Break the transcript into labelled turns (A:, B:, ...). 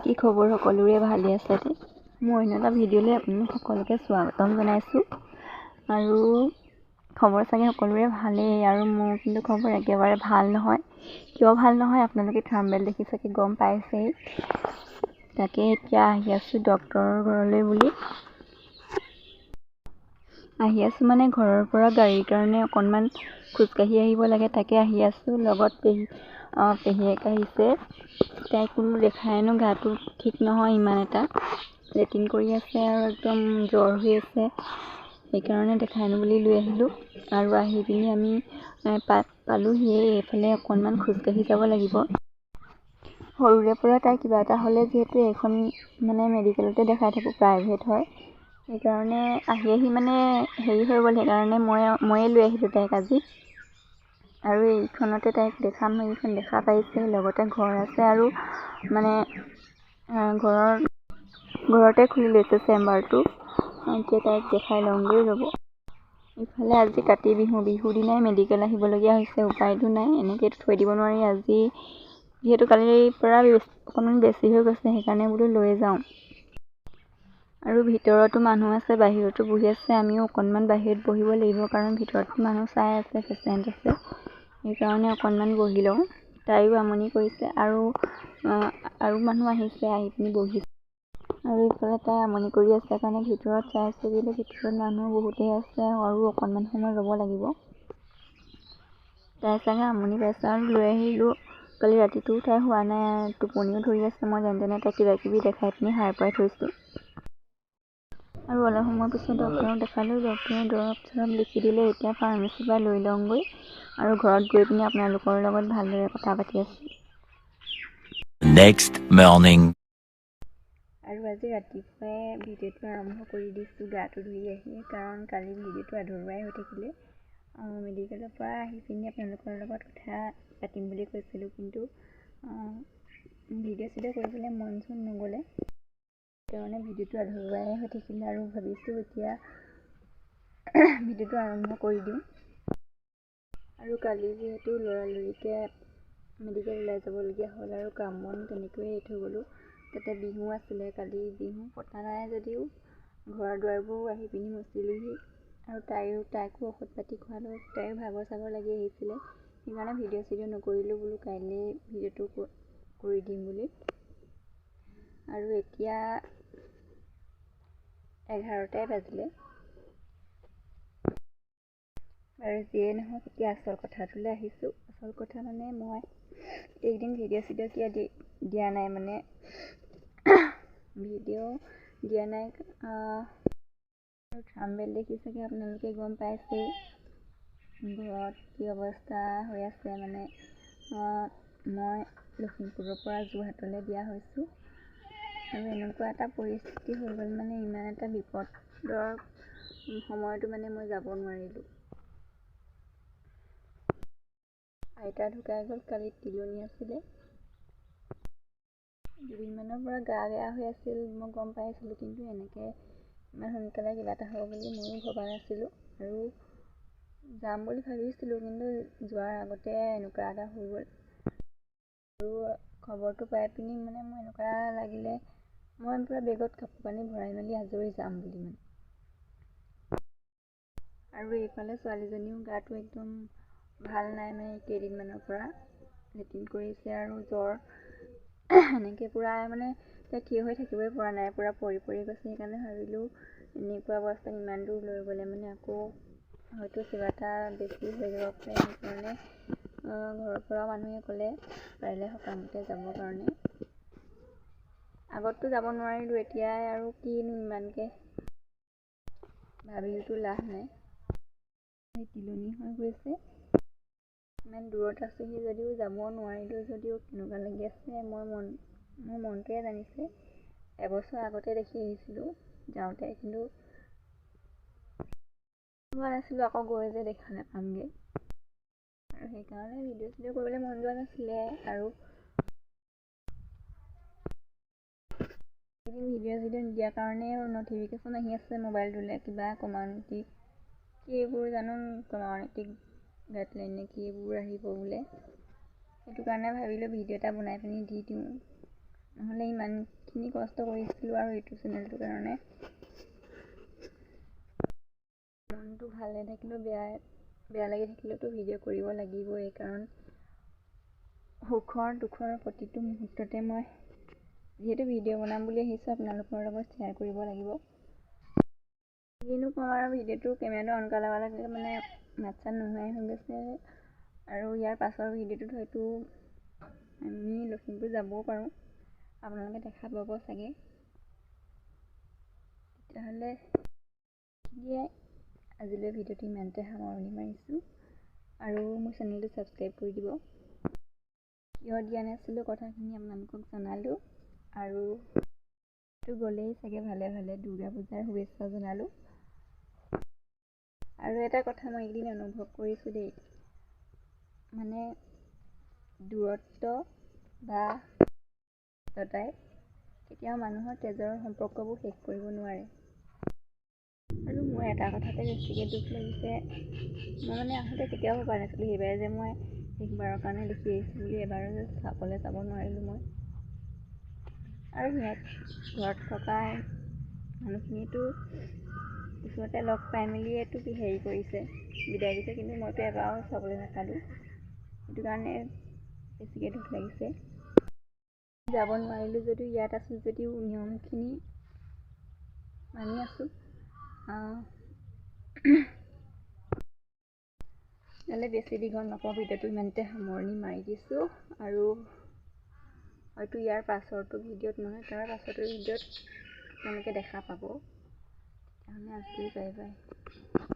A: কি খবৰ সকলোৰে ভালে আছে দেই। মই অন্য এটা ভিডিঅ'লৈ আপোনালোক সকলোকে স্বাগতম জনাইছোঁ। আৰু খবৰ চাগে সকলোৰে ভালেই, আৰু মোৰ কিন্তু খবৰ একেবাৰে ভাল নহয়। কিয় ভাল নহয় আপোনালোকে থাম্বনেইল দেখি চাগে গম পাইছেই। তাকে এতিয়া আহি আছোঁ ডক্টৰৰ ঘৰলৈ বুলি। আহি আছোঁ মানে ঘৰৰ পৰা গাড়ীৰ কাৰণে অকণমান খোজকাঢ়ি আহিব লাগে, তাকে আহি আছোঁ। লগত পেহীয়েক আহিছে, তাইক কোনো দেখাই নো গাটো ঠিক নহয় ইমান এটা, লেট্ৰিন কৰি আছে আৰু একদম জ্বৰ হৈ আছে, সেইকাৰণে দেখাই আনো বুলি লৈ আহিলোঁ। আৰু আহি পিনি আমি পালোহিয়ে, এইফালে অকণমান খোজকাঢ়ি যাব লাগিব। সৰুৰে পৰা তাই কিবা এটা হ'লে যিহেতু এইখন মানে মেডিকেলতে দেখাই থাকোঁ, প্ৰাইভেট হয়, সেইকাৰণে আহি আহি মানে হেৰি হৈ গ'ল, সেইকাৰণে ময়ে লৈ আহিলোঁ তাইক আজি। আৰু এইখনতে তাইক দেখাম, এইখন দেখা পাইছে, লগতে ঘৰ আছে আৰু মানে ঘৰতে খুলি লৈছে চেম্বাৰটো। এতিয়া তাইক দেখাই লওঁগৈ ৰ'ব। ইফালে আজি কাতি বিহু, বিহুৰ দিনাই মেডিকেল আহিবলগীয়া হৈছে, উপায়তো নাই, এনেকৈতো থৈ দিব নোৱাৰি। আজি যিহেতু কালিৰ পৰা অকণমান বেছি হৈ গৈছে, সেইকাৰণে বোলো লৈ যাওঁ। আৰু ভিতৰতো মানুহ আছে, বাহিৰতো বহি আছে, আমিও অকণমান বাহিৰত বহিব লাগিব, কাৰণ ভিতৰতো মানুহ চাই আছে, পেচেণ্ট আছে, সেইকাৰণে অকণমান বহি লওঁ। তাইও আমনি কৰিছে আৰু মানুহ আহিছে, আহি পিনি বহিছে। আৰু ইফালে তাই আমনি কৰি আছে কাৰণে ভিতৰত চাই আছে, কিন্তু ভিতৰত মানুহ বহুতেই আছে আৰু অকণমান সময় ৰ'ব লাগিব। তাই চাগে আমনি পাইছে আৰু লৈ আহিলোঁ। কালি ৰাতিটোও তাই শোৱা নাই, টোপনিও ধৰি আছে। মই যেনে তেনে তাইক কিবা কিবি দেখাই পিনি সাৰ পাই থৈছোঁ। আৰু অলপ সময়ৰ পিছত ডক্টৰক দেখালোঁ, ডক্টৰে দৰৱ চৰৱ লিখি দিলে। এতিয়া ফাৰ্মাচীৰ পৰা লৈ লওঁগৈ আৰু ঘৰত গৈ পিনি আপোনালোকৰ লগত ভালদৰে কথা পাতি আছোঁ।
B: Next morning.
A: আৰু আজি ৰাতিপুৱাই ভিডিঅ'টো আৰম্ভ কৰি দিছোঁ গাটো ধুই আহি, কাৰণ কালি ভিডিঅ'টো আধৰুৱাই হৈ থাকিলে। মেডিকেলৰ পৰা আহি পিনি আপোনালোকৰ লগত কথা পাতিম বুলি কৈছিলোঁ, কিন্তু ভিডিঅ' চিডিঅ' কৰিবলৈ মন চন নগ'লে, সেইকাৰণে ভিডিঅ'টো আধৰুৱাই হৈ থাকিলে। আৰু ভাবিছোঁ এতিয়া ভিডিঅ'টো আৰম্ভ কৰি দিওঁ। আৰু কালি যিহেতু লৰালৰিকৈ মেডিকেল ওলাই যাবলগীয়া হ'ল আৰু কাম বন তেনেকৈয়ে এৰি থৈ গ'লোঁ। তাতে বিহু আছিলে, কালি বিহু পতা নাই যদিও ঘৰ দুৱাৰবোৰ আহি পিনি মচিলোহি। আৰু তাইকো ঔষধ পাতি খোৱালোঁ, তাইও ভাগৰ চাগৰ লাগি আহিছিলে, সেইকাৰণে ভিডিঅ' চিডিঅ' নকৰিলোঁ, বোলো কাইলৈ ভিডিঅ'টো কৰি দিম বুলি। আৰু এতিয়া 11টাই বাজিলে। বাৰু যিয়ে নহওক, এতিয়া আচল কথাটোলৈ আহিছোঁ। আচল কথা মানে মই এইকেইদিন ভিডিঅ' চিডিঅ' কিয় দিয়া নাই, মানে ভিডিঅ' দিয়া নাই। থাম্বনেইল দেখি চাগে আপোনালোকে গম পাইছেই ঘৰত কি অৱস্থা হৈ আছে। মানে মই লখিমপুৰৰ পৰা যোৰহাটলৈ দিয়া হৈছোঁ আৰু এনেকুৱা এটা পৰিস্থিতি হৈ গ'ল, মানে ইমান এটা বিপদৰ সময়তো মানে মই যাব নোৱাৰিলোঁ। আইতা ঢুকাই গ'ল, কালি তিলনি আছিলে। দুদিনমানৰ পৰা গা বেয়া হৈ আছিল, মই গম পাইছিলোঁ, কিন্তু এনেকৈ ইমান সোনকালে কিবা এটা হ'ব বুলি ময়ো ভবা নাছিলোঁ। আৰু যাম বুলি ভাবিছিলোঁ, কিন্তু যোৱাৰ আগতে এনেকুৱা এটা হৈ গ'ল। আৰু খবৰটো পাই পিনি মানে মোৰ এনেকুৱা লাগিলে মই পূৰা বেগত কাপোৰ কানি ভৰাই মেলি আজৰি যাম বুলি মানে। আৰু এইফালে ছোৱালীজনীও গাটো একদম ভাল নাই, মানে কেইদিনমানৰ পৰা লেট্ৰিন কৰিছে আৰু জ্বৰ, এনেকৈ পূৰা মানে তাই থিয় হৈ থাকিবই পৰা নাই, পূৰা পৰি পৰি গৈছে। সেইকাৰণে ভাবিলোঁ এনেকুৱা অৱস্থাত ইমান দূৰ লৈ গ'লে মানে আকৌ হয়তো কিবা এটা বেছি হৈ যাব পাৰে, সেইকাৰণে ঘৰৰ পৰা মানুহে ক'লে পাৰিলে সকামতে যাবৰ কাৰণে। আগততো যাব নোৱাৰিলোঁ, এতিয়া আৰু কিনো ইমানকৈ ভাবিওতো লাভ নাই। তিলনি হৈ গৈছে, ইমান দূৰত আছোঁহি যদিও যাব নোৱাৰিলোঁ যদিও কেনেকুৱা লাগি আছে মোৰ মনটোৱে জানিছে। এবছৰ আগতে দেখি আহিছিলোঁ যাওঁতে, কিন্তু ভবা নাছিলোঁ আকৌ গৈ যে দেখা নাপামগৈ। আৰু সেইকাৰণে ভিডিঅ' চিডিঅ' কৰিবলৈ মন যোৱা নাছিলে। আৰু এইকেইদিন ভিডিঅ' চিডিঅ' নিদিয়াৰ কাৰণে ন'টিফিকেশ্যন আহি আছে মোবাইলটোলৈ, কিবা কমিউনিটি কি এইবোৰ জানো, কমিউনিটি গাইডলাইন নে কি এইবোৰ আহিব বোলে, সেইটো কাৰণে ভাবিলোঁ ভিডিঅ' এটা বনাই পিনি দি দিওঁ। নহ'লে ইমানখিনি কষ্ট কৰিছিলোঁ আৰু ইউটিউব চেনেলটোৰ কাৰণে। মনটো ভাল নাথাকিলেও, বেয়া বেয়া লাগি থাকিলেওতো ভিডিঅ' কৰিব লাগিবই, কাৰণ সুখৰ দুখৰ প্ৰতিটো মুহূৰ্ততে মই যিহেতু ভিডিঅ' বনাম বুলি আহিছোঁ, আপোনালোকৰ লগত শ্বেয়াৰ কৰিব লাগিব। কিনো ক'ম আৰু, ভিডিঅ'টো কেমেৰাটো অন কৰাৰ লগে লগে মানে মাত চাত নোহোৱাই হৈ গৈছে। আৰু ইয়াৰ পাছৰ ভিডিঅ'টোত হয়তো আমি লখিমপুৰ যাবও পাৰোঁ, আপোনালোকে দেখা পাব চাগে। তেতিয়াহ'লে আজিলৈ ভিডিঅ'টো ইমানতে সামৰণি মাৰিছোঁ আৰু মোৰ চেনেলটো ছাবস্ক্ৰাইব কৰি দিব। কিয় দিয়া নাছিলোঁ, কথাখিনি আপোনালোকক জনালোঁ। আৰু গ'লেই চাগে ভালে ভালে দুৰ্গা পূজাৰ শুভেচ্ছা জনালোঁ। আৰু এটা কথা মই এইকেইদিন অনুভৱ কৰিছোঁ দেই, মানে দূৰত্ব বা ব্যস্ততাই কেতিয়াও মানুহৰ তেজৰ সম্পৰ্কবোৰ শেষ কৰিব নোৱাৰে। আৰু মোৰ এটা কথাতে বেছিকৈ দুখ লাগিছে, মই মানে আহোঁতে কেতিয়াও ভবা নাছিলোঁ সেইবাৰে যে মই শেষবাৰৰ কাৰণে দেখি আহিছোঁ বুলি এবাৰো যে চাবলৈ যাব নোৱাৰিলোঁ মই। আৰু সিহঁত ঘৰত থকা মানুহখিনিতো ওচৰতে লগ পাই মেলিয়েতো হেৰি কৰিছে, বিদায় দিছে, কিন্তু মইতো এবাৰো চাবলৈ নাপালোঁ। সেইটো কাৰণে বেছিকৈ দুখ লাগিছে। যাব নোৱাৰিলোঁ যদিও, ইয়াত আছোঁ যদিও নিয়মখিনি মানি আছোঁ। নহ'লে বেছি দীঘল নকওঁ, ভিডিঅ'টো ইমানতে সামৰণি মাৰি দিছোঁ। আৰু হয়তো ইয়াৰ পাছৰটো ভিডিঅ'ত নহয়, তাৰ পাছৰটো ভিডিঅ'ত আপোনালোকে দেখা পাব। তেতিয়াহ'লে আজিলৈ বাই বাই।